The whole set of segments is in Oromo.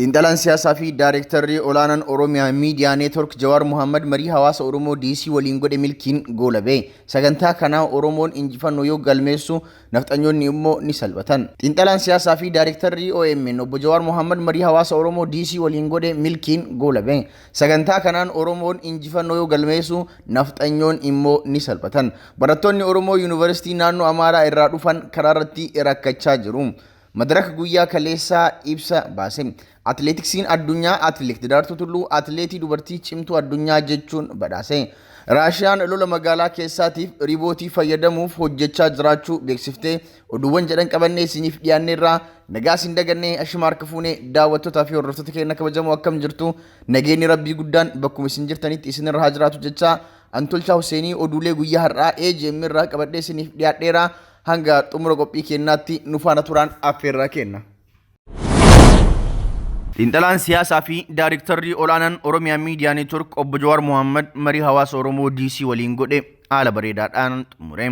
Xiinxalaan siyaasaa fi Daarektarri Olaanaan Oromiyaa Miidiyaa Neetwork Jawaar Mohammad marii hawaasa Oromoo DC waliin godhe milkiin goolabe. Sagantaa kanaa Oromoon injifannoo yoo galmeessu nafxanyoonni immoo ni salphatan. Xiinxalaan siyaasaa fi Daarektarri OMN Obbo Jawaar Mohammad marii hawaasa Oromoo DC waliin godhe milkiin goolabe. Sagantaa kanaan Oromoon injifannoo yoo galmeessu nafxanyoon immoo ni salphatan. Barattoonni Oromoo Yuunivarsiitii naannoo Amaaraa irraa dhufan karaarratti rakkachaa jiru. Madarak guyyaa kaleessaa ibsa baase. Atileetiksiin addunyaa Atileet Daraartuu Tulluu atileetii dubartii cimtuu addunyaa jechuun badhaase. Raashiyaan lola magaalaa keessaatiif riibootii fayyadamuuf hojjechaa jiraachuu beeksiftee oduuwwan jedhan qabannee isiniif dhiyaanneerraa nagaa isin dagannee ashima harka fuunee daawwattootaa fi hordoftoota keenya kabajamoo akkam jirtu nageenyi rabbii guddaan bakkuma isin jirtanitti isinirra haa jiraatu jechaa Antolchaa Huseenii oduulee guyyaa har'aa AGM irraa qabadhee isiniif dhiyaadheera. Hanga xumura qophii keenyaatti nu faana turaan affeerraa kenna. Xiinxalaan siyaasaa fi daariktarri olaanaan Oromiyaa Miidiyaa Neetwork obbo Jawaar Mohammad marii hawaasa Oromoo DC waliin godhe haala bareedaadhaan xumure.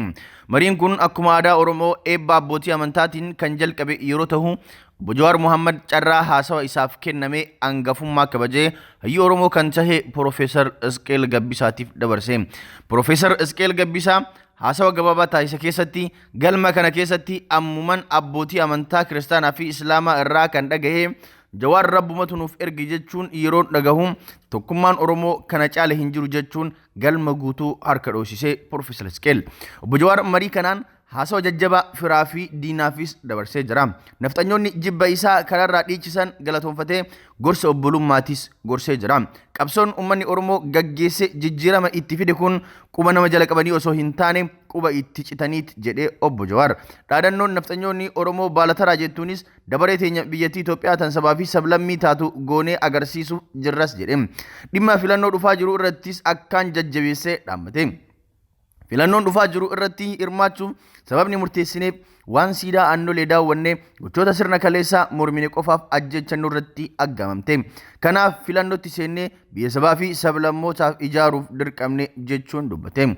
Mariin kun akkuma aadaa Oromoo eebba abbootii amantaatiin kan jalqabe yeroo ta'u, obbo Jawaar Mohammad carraa haasawa isaaf kenname hangafummaa kabajee hayyuu Oromoo kan tahe Piroofeesar Isqeel Gabbisaatiif dabarse. Piroofeesar Isqeel Gabbisaa Haasawa gabaabaa taasise keessatti, galma kana keessatti ammuman abbootii amantaa Kiristaanaa fi Islaamaa irraa kan dhagahe Jawaar Rabbumatu nuuf erge jechuun yeroon dhagahu tokkummaan Oromoo kana caale hin jiru jechuun galma guutuu harka dhoosise Porofeesar Hisqeel. Obbo Jawaar marii kanaan haasawa jajjabaa firaa fi diinaafis dabarsee jira. Nafxanyoonni jibba isaa karaarraa dhiichisan galatoonfatee gorsa obbolummaatis gorsee jira. Qabsoon uummanni Oromoo gaggeesse jijjiirama itti fide kun quba nama jala qabanii osoo hin taane quba itti citaniit jedhe obbo Jawaar. Dhaadannoon nafxanyoonni Oromoo baala taraa jettuunis dabaree teenya biyyattii Itoophiyaa tan sabaa fi sablammii taatu goonee agarsiisuuf jirras jedhe. Dhimma filannoo dhufaa jiru irrattis akkaan jajjabeessee dhaammate. Filannoon dhufaa jiru irratti hirmaachuuf sababni murteessineef waan siidaa Aannolee daawwanne gochoota sirna kaleessaa mormine qofaaf ajjeechan nurratti aggaamamte. Kanaaf filannootti seennee biyya sabaa fi sablammootaaf ijaaruuf dirqamne jechuun dubbate.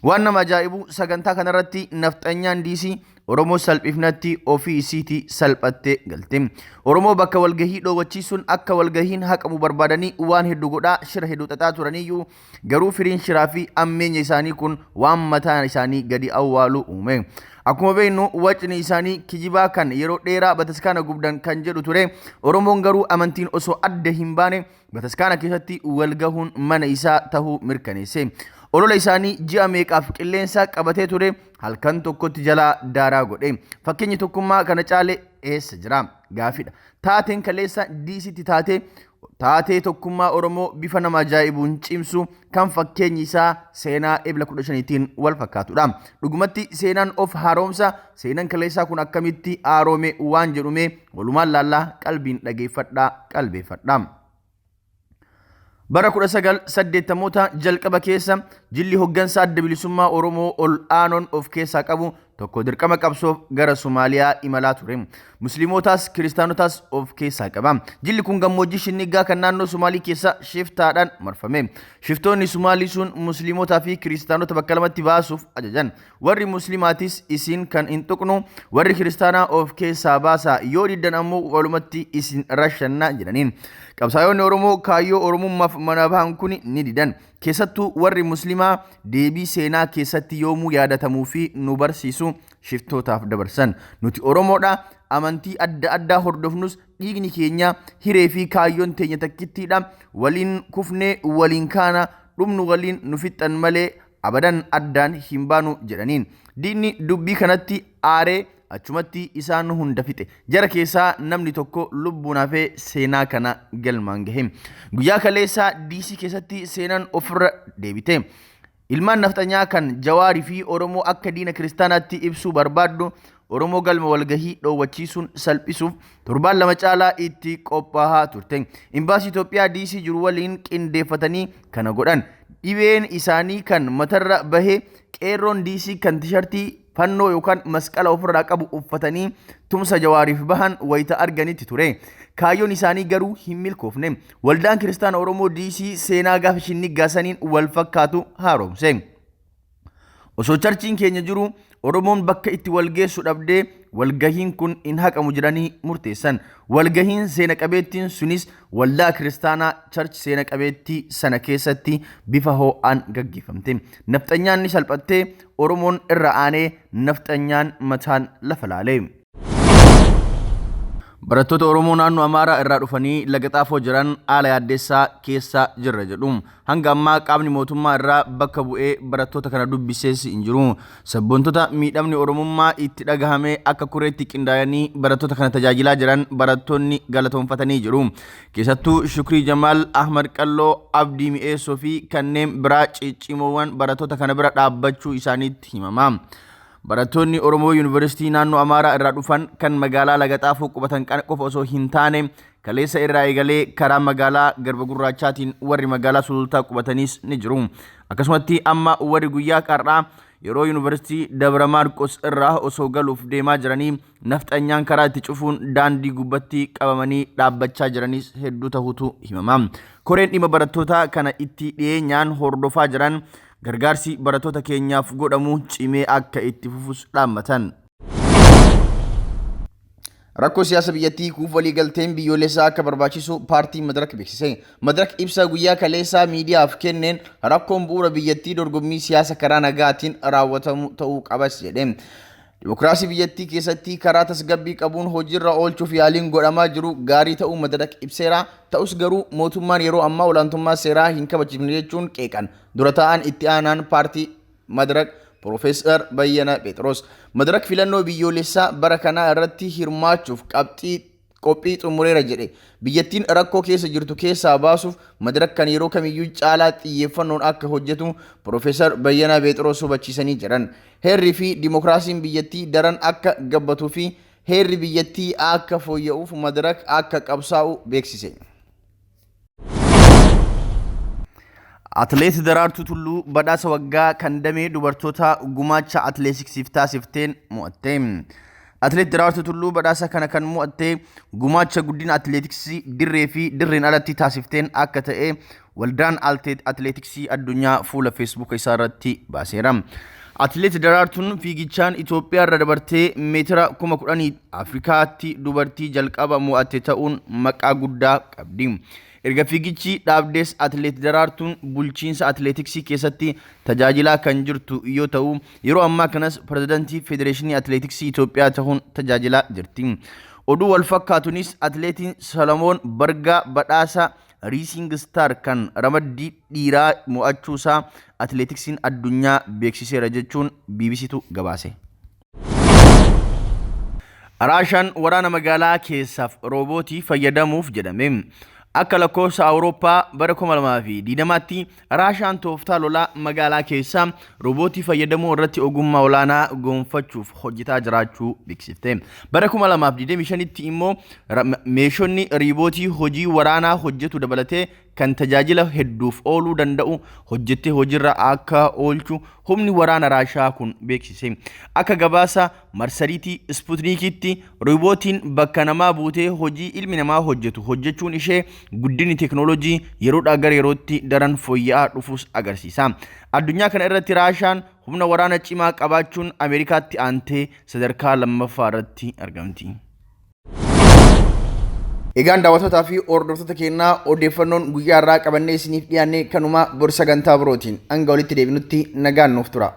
Waan nama ajaa'ibu sagantaa kanarratti nafxanyaan diisii Oromoo salphifnatti ofii isiitii salphattee galte. Oromoo bakka walgahii dhoowwachiisuun akka walgahiin haqamu barbaadanii waan hedduu godhaa shira hedduu xaxaa turaniyyuu garuu firiin shiraa fi ammeenya isaanii kun waan mataa isaanii gadi awwaalu uume. Akkuma beeknu wacni isaanii kijibaa kan yeroo dheeraa bataskaana gubdan kan jedhu ture. Oromoon garuu amantiin osoo adda hin baane bataskaana keessatti walgahuun mana isaa tahuu mirkaneesse. Olola isaanii ji'a meeqaaf qilleensa qabatee ture halkan tokkotti jalaa daaraa godhe. Fakkeenyi tokkummaa kana caale eessa jira? Gaafidha. Taateen kaleessa DCtti taate taatee tokkummaa Oromoo bifa nama ajaa'ibuun cimsu kan fakkeenyi isaa seenaa Ebla 15tiin wal fakkaatudha. Dhugumatti seenaan of haaromsa seenaan kaleessaa kun akkamitti haarome waan jedhume walumaan laallaa qalbiin dhageeffadhaa qalbeeffadhaa. Bara 1980moota jalqaba keessa jilli hoggansa Adda Bilisummaa Oromoo ol aanoon of keessaa qabu tokko dirqama qabsoof gara Somaaliyaa imalaa ture. Musliimotaas Kiristaanotaas of keessaa qaba. Jilli kun gammoojjii Shinniggaa kan naannoo Somaalii keessa shiftaadhaan marfame. Shiftoonni Somaalii sun Musliimotaa fi Kiristaanota bakka lamatti baasuuf ajajan. Warri Muslimaatis isin kan hin tuqnu, warri Kiristaanaa of keessaa baasaa, yoo diddan ammoo walumatti isin rashanna jedhaniin. Qabsaayonni Oromoo kaayyoo Oromummaaf manaa bahan kun ni didan. Keessattuu warri Muslimaa deebii seenaa keessatti yoomuu yaadatamuu fi nu barsiisu shiftootaaf dabarsan. Nuti Oromoodha, amantii adda addaa hordofnus dhiigni keenya hiree fi kaayyoon teenya takkittiidha. Waliin kufnee waliin kaana, dhumnu waliin nu fixxan malee abadan addaan hin baanu jedhaniin. Diinni dubbii kanatti aaree achumatti isaan hunda fixe. Jara keessaa namni tokko lubbuun hafee seenaa kana galmaan gahe. Guyyaa kaleessaa DC keessatti seenaan ofirra deebite. Ilmaan nafxanyaa kan Jawaarii fi Oromoo akka diina kiristaanaatti ibsuu barbaaddu Oromoo galma walgahii dhoowwachiisuun salphisuuf torbaan lama caalaa itti qophaahaa turte. Imbaasii Itoophiyaa DC jiru waliin qindeeffatanii kana godhan. Dhibeen isaanii kan matarra bahe qeerroon DC kan tishartii fannoo yookaan masqala ofirraa qabu uffatanii tumsa Jawaariif bahan wayita arganitti ture. Kaayyoon isaanii garuu hin milkoofne. Waldaan Kiristaana Oromoo DC seenaa gaafa shinniggaa saniin wal fakkaatu haaromse. Osoo charchiin keenya jiru Oromoon bakka itti wal geessu dhabdee walgahiin kun hin haqamu jedhanii murteessan. Walgahiin seena qabeettiin sunis waldaa kiristaanaa church seena qabeettii sana keessatti bifa ho'aan gaggeeffamte. Nafxanyaan ni salphattee, Oromoon irra aanee nafxanyaan mataan lafa laale. Barattoota Oromoo naannoo Amaaraa irraa dhufanii Laga Xaafoo jiran haala yaaddessaa keessa jirra jedhu. Hanga ammaa qaamni mootummaa irraa bakka bu'ee barattoota kana dubbisees hin jiru. Sabboontota miidhamni Oromummaa itti dhagahame akka kureetti qindaa'anii barattoota kana tajaajilaa jiran barattoonni galatoomfatanii jiru. Keessattuu Shukrii Jamaal, Ahmad Qalloo, Abdii Mi'eessoo fi kanneen biraa ciccimoowwan barattoota kana bira dhaabbachuu isaaniitti himama. Barattoonni Oromoo Yuunivarsiitii naannoo Amaaraa irraa dhufan kan magaalaa Laga Xaafoo qubatan qofa osoo hin taane kaleessa irraa eegalee karaa magaalaa Garba Gurraachaatiin warri magaalaa Sulultaa qubatanis ni jiru. Akkasumatti amma warri guyyaa qar'aa yeroo Yuunivarsiitii Dabra Maarqos irraa osoo galuuf deemaa jiranii nafxanyaan karaa itti cufuun daandii gubbatti qabamanii dhaabbachaa jiranis hedduu tahuutu himama. Koreen dhimma barattootaa kana itti dhiyeenyaan hordofaa jiran gargaarsi barattoota keenyaaf godhamu cimee akka itti fufus dhaammatan. Rakkoo siyaasa biyyattii hiikuuf waliigalteen biyyoolessaa akka barbaachisu paartiin Madirak beeksise. Madirak ibsa guyyaa kaleessaa miidiyaaf kenneen rakkoon bu'uura biyyattii dorgommii siyaasa karaa nagaatiin raawwatamu ta'uu qabas jedhe. Dimokiraasii biyyattii keessatti karaa tasgabbii qabuun hojiirra oolchuuf yaaliin godhamaa jiru gaarii ta'uu Madirak ibseera. Ta'us garuu mootummaan yeroo ammaa olaantummaa seeraa hin kabachiifne jechuun qeeqan. Dura taa'aan itti aanaan paartii Madirak Piroofeesar Bayyana Pheexiroos. Madirak filannoo biyyoolessaa bara kanaa irratti hirmaachuuf qabxii qophii xumureera jedhe. Biyyattiin rakkoo keessa jirtu keessaa baasuuf Madirak kan yeroo kamiyyuu caalaa xiyyeeffannoon akka hojjetu Piroofeesar Bayyanaa Pheexiroos hubachiisanii jiran. Heerri fi dimokiraasiin biyyattii daran akka gabbatuu fi heerri biyyattii akka fooyya'uuf Madirak akka qabsaa'u beeksise. Atileet Daraartuu Tulluu badhaasa waggaa kan damee dubartoota gumaacha atileetiksiif taasifteen mo'atte. Atileet Daraartuu Tulluu badhaasa kana kan mo'atte gumaacha guddina atileetiksii dirree fi dirreen alatti taasifteen akka ta'e waldaan atileetiksii addunyaa fuula feesbuuka isaa irratti baaseera. Atileet Daraartuun fiigichaan Itoophiyaa irra dabartee meetira 10,000 Afrikaatti dubartii jalqaba mo'atte ta'uun maqaa guddaa qabdi. Erga fiigichi dhaabdees Atileet Daraartuun bulchiinsa atileetiksii keessatti tajaajilaa kan jirtu yoo ta'u, yeroo ammaa kanas pirezidantii Federeeshinii Atileetiksii Itoophiyaa ta'uun tajaajilaa jirti. Oduu wal fakkaatunis atileetiin Solomoon Bargaa badhaasa Riising Star kan ramaddii dhiiraa mo'achuusaa atileetiksiin addunyaa beeksiseera jechuun BBCtu gabaase. Raashaan waraana magaalaa keessaaf roobootii fayyadamuuf jedhame. Akka lakkoofsa Awurooppaa bara 2020tti Raashaan tooftaa lolaa magaalaa keessaa roobootii fayyadamuu irratti ogummaa olaanaa gonfachuuf hojjetaa jiraachuu beeksifte. Bara 2025tti immoo meeshonni riibootii hojii waraanaa hojjetu dabalatee kan tajaajila hedduuf ooluu danda'u hojjettee hojiirra akka oolchu humni waraana Raashaa kun beeksise. Akka gabaasa marsariitii Isputniikitti roobootiin bakka namaa buutee hojii ilmi namaa hojjetu hojjechuun ishee guddinni teeknooloojii yeroodhaa gara yerootti daran fooyya'aa dhufuus agarsiisa. Addunyaa kana irratti Raashaan humna waraana cimaa qabaachuun Ameerikaatti aantee sadarkaa lammaffaa irratti argamti. Egaan daawwattootaa fi hordoftoota keenyaa, odeeffannoon guyyaa irraa qabannee isiniif dhiyaanne kanuma. Bor sagantaa birootiin hanga walitti deebinutti nagaan nuuf tura.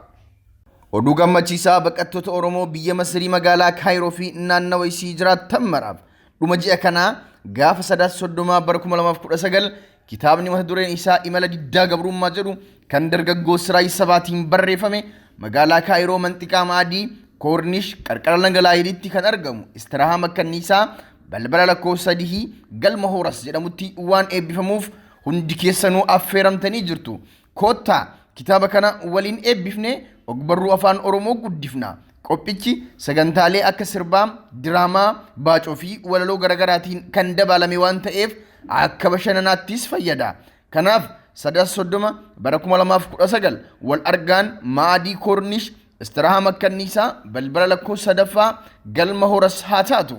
Oduu gammachiisaa baqattoota Oromoo biyya Masirii magaalaa Kaayiroo fi naannawa isii jiraattan maraaf, dhuma ji'a kanaa gaafa 30 bara 2019 kitaabni mata dureen isaa Imala Diddaa Gabrummaa jedhu kan dargaggoo Siraay Sabaatiin barreeffame magaalaa Kaayiroo Manxiqaa Maadii Koornish qarqara laga Naayilitti kan argamu Istirahaa Makkanniisaa balbala lakkoofsa 3 galma Hooras jedhamutti waan eebbifamuuf hundi keessanuu affeeramtanii jirtu. Koottaa kitaaba kana waliin eebbifne ogbarruu afaan Oromoo guddifna. Qophichi sagantaalee akka sirbaa, diraamaa, baacoo fi walaloo garaagaraatiin kan dabalame waan ta'eef akka bashannanaattis fayyada. Kanaaf 30 bara 2019 wal argaan Maadii Koornish Istirahaa Makkanniisaa balbala lakkoofsa sadaffaa galma Horas haa taatu.